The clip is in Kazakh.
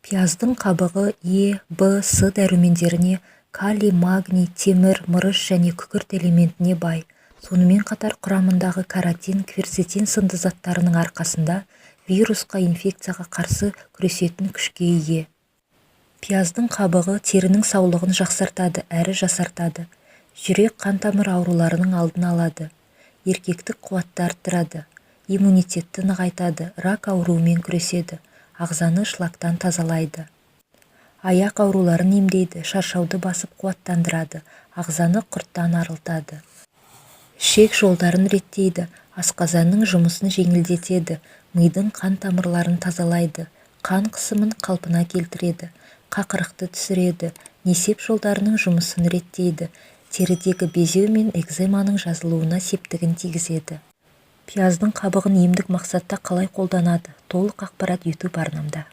Пияздың қабығы Е, В, С дәрумендеріне, калий, магний, темір, мырыш және күкірт элементіне бай. Сонымен қатар құрамындағы каротин, кверцетин сынды заттарының арқасында вирусқа, инфекцияға қарсы күресетін күшке ие. Пияздың қабығы терінің саулығын жақсартады әрі жасартады. Жүрек қан-тамыр ауруларының алдын алады. Еркектік қуатты арттырады. Иммунитетті нығайтады, рак ауруымен күреседі, ағзаны шлактан тазалайды. Аяқ ауруларын емдейді, шаршауды басып қуаттандырады, ағзаны құрттан арылтады. Ішек жолдарын реттейді, асқазанның жұмысын жеңілдетеді, мидың қан тамырларын тазалайды, қан қысымын қалпына келтіреді, қақырықты түсіреді, несеп жолдарының жұмысын реттейді, терідегі безеу мен экземаның жазылуына септігін тигізеді. Пияздың қабығын емдік мақсатта қалай қолданады? Толық ақпарат YouTube арнамда.